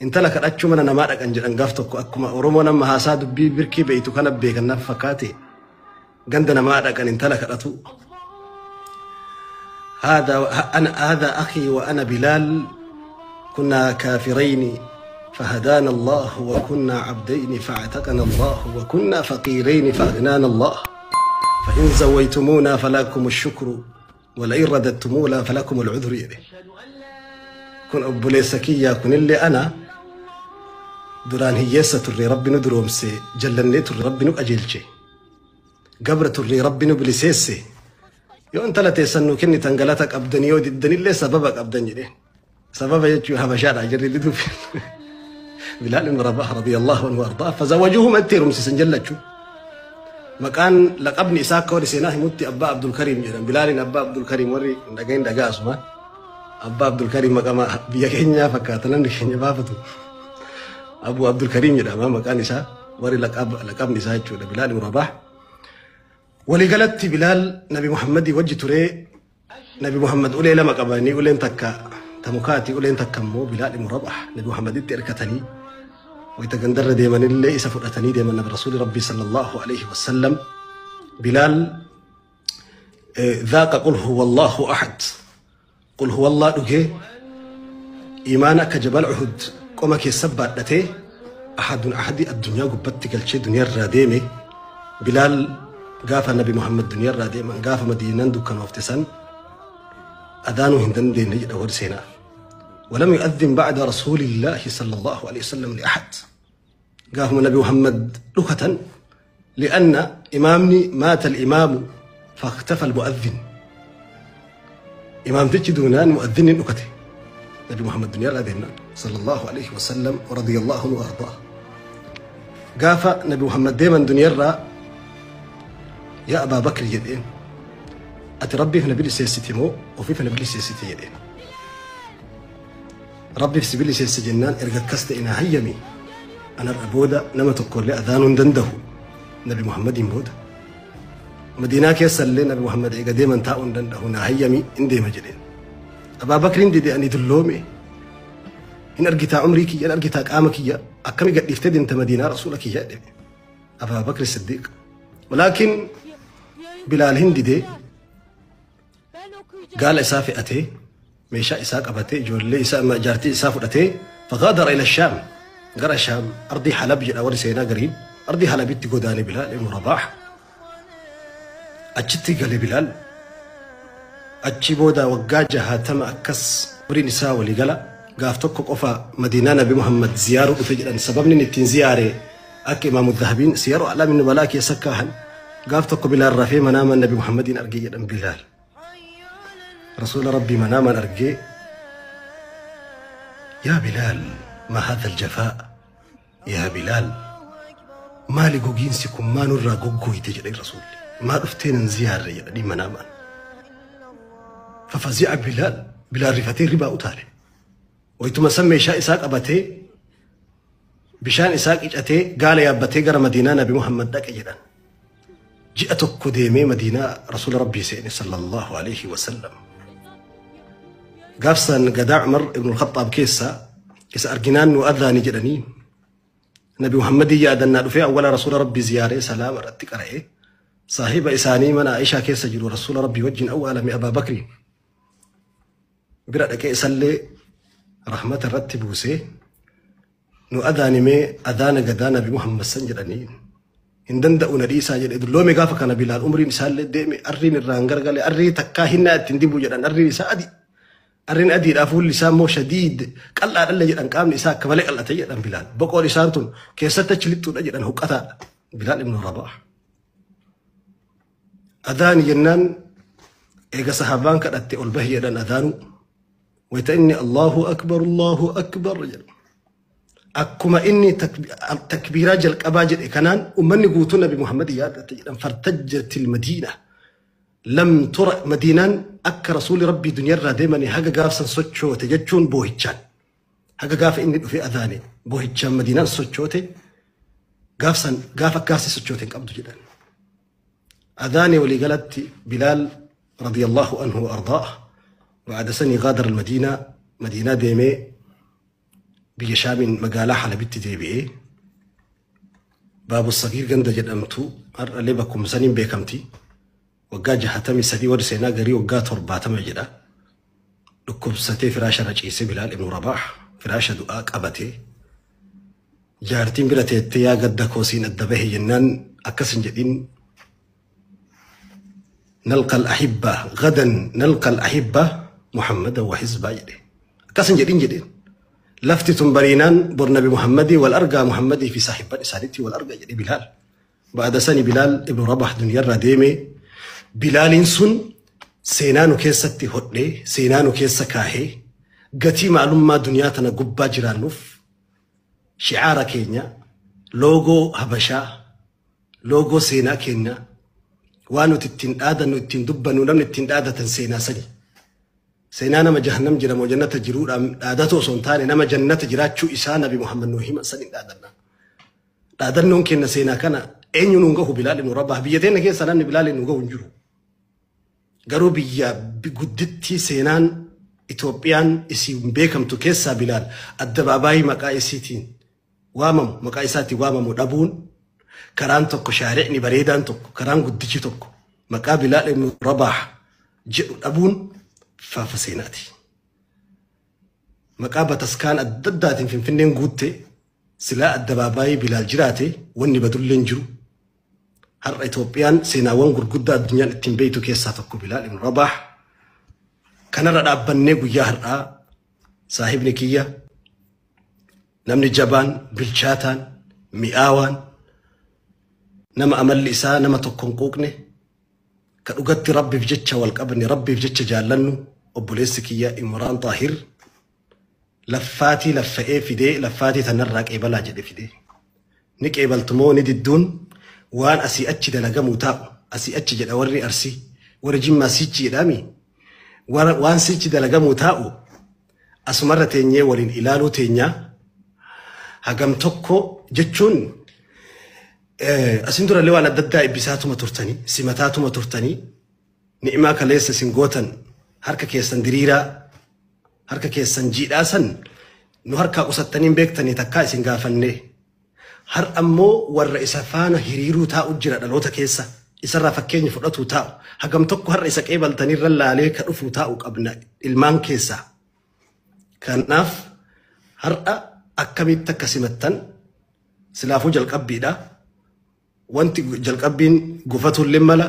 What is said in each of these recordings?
Intala kadhachuu mana namaa dhaqan jedhan gaaf tokko akkuma Oromoon amma haasaa dubbii birkii beeytu kana beekan naaf fakkaate ganda namaa dhaqan intala kadhatu. هذا أنا هذا أخي وأنا بلال كنا كافرين فهدانا الله وكنا عبدين فاعتقنا الله وكنا فقيرين فأغنانا الله فإن زويتمونا فلكم الشكر ولئن رددتمونا فلكم العذر jedhe. Kun obboleessa kiyyaa kunillee ana duraan hiyyeessa turre rabbi nu duroomse jallannee turre rabbi nu qajeelche gabra turre rabbi nu biliseesse yoo intala teessan nu kennitan galata qabdanii yoo diddanillee sababa qabdan jedheen. Sababa jechuun habashaadha jirri diduuf. Bilaal ibn Rabah radiyallahu anhu ardaa fazawajuhum itti heerumsiisan jallachuu. Maqaan laqabni isaa akka warri seenaa himutti Abbaa Abdulkariim jedhan. Bilaaliin Abbaa Abdulkariim warri hin dhagahin dhagaa asumaan. Abbaa Abdulkariim maqama biyya keenyaa fakkaata namni keenya baafatu. Abu Abdulkariim jedhama maqaan isaa warri laqabni isaa jechuudha Bilaal ibn Rabah. Waliigalatti Bilaal Nabi Muhammadii wajji turee Nabi Muhammad ulee lama qabanii uleen takka ta mukaati uleen takka immoo Bilaal ibn Rabah Nabi Muhammaditti hirkatanii wayita gandarra deemanillee isa fudhatanii deeman Nabi Rasuuli Rabbii sallallahu alaihi wasallam. Bilaal dhaaqa qul huwa Allahu ahad qul huwa Allah dhugee imaana akka jabal Uhud qoma keessa baadhatee ahadun ahadii addunyaa gubbatti galchee duniyaarraa deeme. Bilaal gaafa Nabi Muhammad duniyaarraa deeman gaafa Madiinaan dukkanoofte san adaanuu hin dandeenye jedha warri seenaa. ولم يؤذن بعد رسول الله صلى الله عليه وسلم لأحد قام النبي محمد لكة لأن إمامني مات الإمام فاختفى المؤذن إمام تجدونان مؤذن لكته نبي محمد دنيا الأذن صلى الله عليه وسلم ورضي الله عنه وأرضاه. قاف نبي محمد ديما دنيا الرا يا أبا بكر يدين أتربي في نبي سيستي مو وفي في نبي سيستي يدين ربي في سبيل سيس جنان إرقى كست إنا هيمي أنا الأبودة نما تقول لي أذان دنده نبي محمد بودا مدينة كيسل لي نبي محمد إيقا ديما تاون دنده نا هيمي إن ديما جدين أبا بكر دي دي أني دلومي إن أرقيتا عمري كي إن أرقيتا قامك يا أكمي قد يفتدي أنت مدينة رسولك يا دي أبا بكر الصديق. ولكن بلال هندي دي قال إسافي أتي meeshaa isaa qabatee ijoollee isaa jaartii isaa fudhatee فغادر إلى الشام gara Shaam ardii Halab jedha warri seenaa gariin ardii Halabitti godaane Bilaal ibn Rabaah achitti gale Bilaal achi booda waggaa 60 akkas umriin isaa walii gala gaaf tokko qofa Madiinaa Nabi Muhammad ziyaaruu dhufe jedhan sababni inni ittiin ziyaare akka Imaamu Dhahabiin Siyaru A'laami Nubalaa keessa kaahan gaaf tokko Bilaal rafee manaamaan Nabi Muhammadiin argee jedhan Bilaal رسول ربي مناما أرجي يا بلال ما هذا الجفاء يا بلال ما لجوجينسكم ما نرى جوجو يتجري الرسول ما رفتين زيارة يعني مناما ففزع بلال بلال رفتين ربا أتاري ويتم سمي شاء إساق أبتي بشان إساق إجأتي قال يا أبتي قرى مدينة نبي محمد داك أجدان جئتك قديمي مدينة رسول ربي سيدي صلى الله عليه وسلم. قافسا قدا عمر ابن الخطاب كيسا كيسا أرجنان وأذاني جدني نبي محمد يا دنا في أول رسول ربي زيارة سلام رتك رأي صاحب إساني من عائشة كيسا جلو رسول ربي وجن أول من أبا بكر برأك إسلي رحمة الرتبوسي نو أذاني مي أذان قدا نبي محمد سنجدني hin danda'u na dhiisaa jedhe dulloome gaafa kana Bilaal umriin isaallee deeme arriin irraan gargale arrii takkaa hinnaa ittiin dibu jedhan arriin isaa adii arriin adiidhaa fuulli isaa immoo shadiid qal'aadhallee jedhan qaamni isaa akka malee qal'ate jedhan Bilaal boqoon isaan tun keessatti achi lixxuudha jedhan huqqataadha Bilaal ibn Rabaah. Adaani jennaan eega sahaabaan kadhatte ol bahi jedhan adaanu wayita inni Allahu akbar Allahu akbar jedhu. Akkuma inni takbiiraa jalqabaa jedhe kanaan ummanni guutuu Nabi Muhammad yaadate jedhan fartajjatil Madiina lam tura Madiinaan akka rasuuli Rabbii duniyaarraa deemanii haga gaafsan sochoote jechuun boohichaan haga gaafa inni dhufee adaane boohichaan Madiinaan sochoote gaafsan gaafa akkaasii sochoote hin qabdu jedhan. Adaane waliigalatti Bilaal radiyallahu anhu wa ardaah بعد سنة غادر المدينة مدينة ديمي Biyya Shaamiin magaalaa Halabitti deebi'ee Baabu Sagiir ganda jedhamtu har'allee bakkuma saniin beekamti. Waggaa 63 warri seenaa garii waggaa 70 jedha. Dhukkubsatee firaasha irra ciisee Bilaal ibnu Rabaah firaasha du'aa qabatee jaartiin bira teettee yaa gadda koo siin adda bahe jennaan akkas hin jedhin nalqa al-ahibba gadan nalqa al-ahibba Muhammada wa hizbaa jedhe. Akkas hin jedhin jedheen. Lafti tun bariinaan bor Nabi Muhammadii wal argaa Muhammadii fi saahibban isaaniitti wal argaa jedhe Bilaal. Ba'ada sani Bilaal ibnu Rabah duniyarraa deeme. Bilaaliin sun seenaa nu keessatti hodhee seenaa nu keessa kaahee gatii maalummaa duniyaa tana gubbaa jiraannuuf shi'aara keenya loogoo Habashaa loogoo seenaa keenya waan nuti ittiin dhaadannu ittiin dubbannu namni ittiin dhaadatan seenaa sani. Seenaa nama jahannam jira moo jannata jiruudhaan dhaadatu osoo hin taane nama jannata jiraachuu isaa Nabi Muhammad nuu himan saniin dhaadanna. Dhaadannoon keenya seenaa kana eenyu nuun gahu Bilaal ibnu Rabaah biyya teenya keessa namni Bilaal nu gahu hin jiru. Garuu biyya guddittii seenaan Itoophiyaan isiin beekamtu keessaa Bilaal addabaabaayii maqaa isiitiin waamamu maqaa isaatiin waamamu dhabuun karaan tokko shaari'ni bareedaan tokko karaan guddichi tokko maqaa Bilaal ibnu Rabaah jedhu dhabuun faafa seenaati. Maqaa bataskaan adda addaatiin Finfinneen guutte silaa addabaabaayii Bilaal jiraate wanni badullee hin jiru. Har'a Itoophiyaan seenaawwan gurguddaa addunyaan ittiin beektu keessaa tokko Bilaal ibnu Rabaah. Kanarra dhaabbannee guyyaa har'aa saahibni kiyya namni jabaan bilchaataan mi'aawaan nama amalli isaa nama tokko hin quuqne ka dhugatti Rabbiif jecha wal qabne Rabbiif jecha jaallannu obboleessi kiyya Imraan Xaahir laffaatii laffa'ee fidee laffaatii tanarraa qeebalaa jedhe fidee. Ni qeebaltumoo ni didduun waan asii achi dalagamuu taa'u asii achi jedha warri Arsii warri Jimmaa siichi jedhaami waan siichi dalagamuu taa'u asumarra teenyee waliin ilaaluu teenyaa hagam tokko jechuun asin durallee waan adda addaa ibbisaatuma turtanii simataatuma turtanii ni'imaa kaleessa isin gootan harka keessan diriiraa harka keessan jiidhaa san nu harkaa qusattanii hin beektanii takkaa isin gaafannee har ammoo warra isa faana hiriiruu taa'u jira dhaloota keessa isarraa fakkeenya fudhatu taa'u hagam tokko har'a isa qeebaltanii irra laalee ka dhufuu taa'u qabna ilmaan keessaa. Kanaaf har'a akkamitti akka simattan silaafuu jalqabbiidha. Wanti jalqabbiin gufatullee mala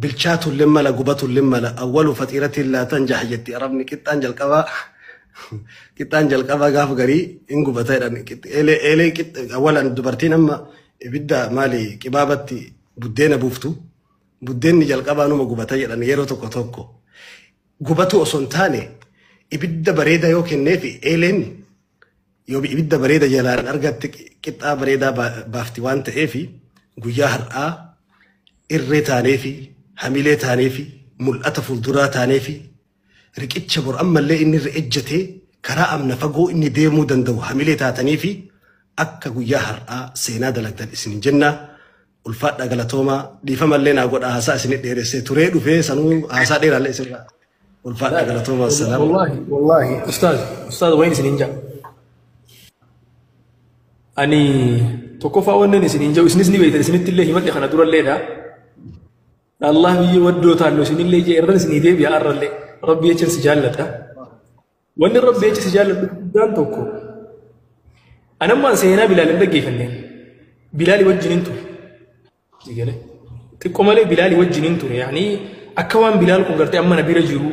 bilchaatullee mala gubatullee mala awwalu faxiiratiin laatan jaha jetti arabni qixxaan jalqabaa gaafa garii hin gubata jedhan eelee awwalan dubartiin amma ibidda maali qibaabatti buddeena buuftu buddeenni jalqabaa numa gubata jedhan yeroo tokko tokko gubatu osoo hin taane ibidda bareeda yoo kenneefi eeleen yoo ibidda bareeda jalaan argatte qixxaa bareedaa baafti waan ta'eefi guyyaa har'aa irree taaneefi hamilee taaneefi mul'ata fuulduraa taaneefi riqicha bor ammallee inni irra ejjatee karaa amna fagoo inni deemuu danda'u hamilee taataniifi akka guyyaa har'aa seenaa dalagdan isin jenna. Ulfaadha galatoomaa dhiifamallee naa godha haasaa isin dheeressee turee dhufee sanuu haasaa dheeraallee isinirraa. Ulfaadha galatoomaa salaam. Wallahi ustaaz wayin isin hin jaa. Ani tokkoffaa wannan isin hin jiru isinis ni beektan isinitti illee himadhe kana duralleedha. Allah biyya waddoo taannu isinillee jee irran isinii deebi'a arrallee Rabbi jecha si jaalladha. Wanni Rabbi jecha si jaalladhu guddaan tokko anammaan seenaa Bilaal hin dhaggeeffanne. Bilaali wajjin hin ture. Xiqqoo malee Bilaali wajjin hin ture. Yaani akka waan Bilaal kun gartee amma na bira jiru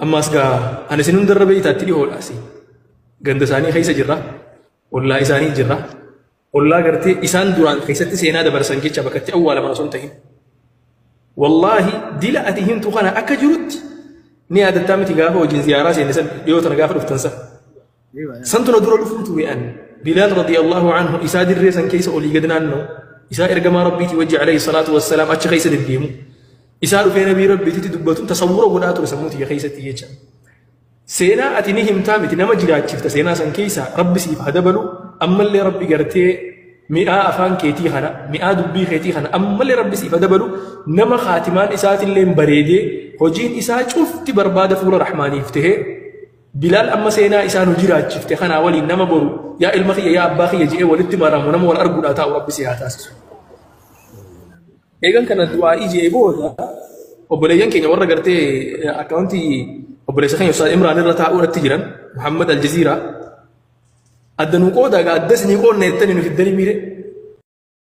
ammas gaa ani isin hundarra beeytaatti dhihoodha asii. Ganda isaanii keessa jirra. Ollaa isaanii jirra. Ollaa gartee isaan duraan keessatti seenaa dabarsan jecha bakka itti awwaalaman osoo hin ta'in. Wallaahi dila ati himtu kana akka jirutti ni yaadattaa miti gaafa wajjin ziyaaraa seenne san dhiyoo tana gaafa dhuftan san. Santu na dura dhufuu ture an Bilaal radiyallahu anhu isaa dirree san keessa olii gad naannoo isaa ergamaa Rabbiitii wajji alayhi salaatu wassalaam achi keessa deddeemu. Isaa dhufee nabii Rabbiititti dubbatuun tasawwura godhaa ture sammuu tiyya keessatti jecha. Seenaa ati ni himtaa miti nama jiraachifta seenaa san keessa Rabbi siif haa dabalu ammallee Rabbi gartee mi'aa afaan keetii kana mi'aa dubbii keetii kana ammallee Rabbi siif haa dabalu nama khaatimaan isaatillee bareedee hojiin isaa cufti barbaada fuula Rahmaaniif tahee Bilaal amma seenaa isaa nu jiraachifte kanaa waliin nama boru yaa ilma kiyya yaa abbaa kiyya je'ee walitti maramu nama wal arguudhaa taa'u Rabbi si haa taasisu. Eegan kana du'aa'ii je'ee booda obboleeyyan keenya warra gartee akkaawuntii obboleessa keenya Ustaaz Imraan irra taa'uu irratti jiran Muhammad Aljaziiraa adda nu qooda egaa adda isinii qoodna jettanii nu fiddanii miire.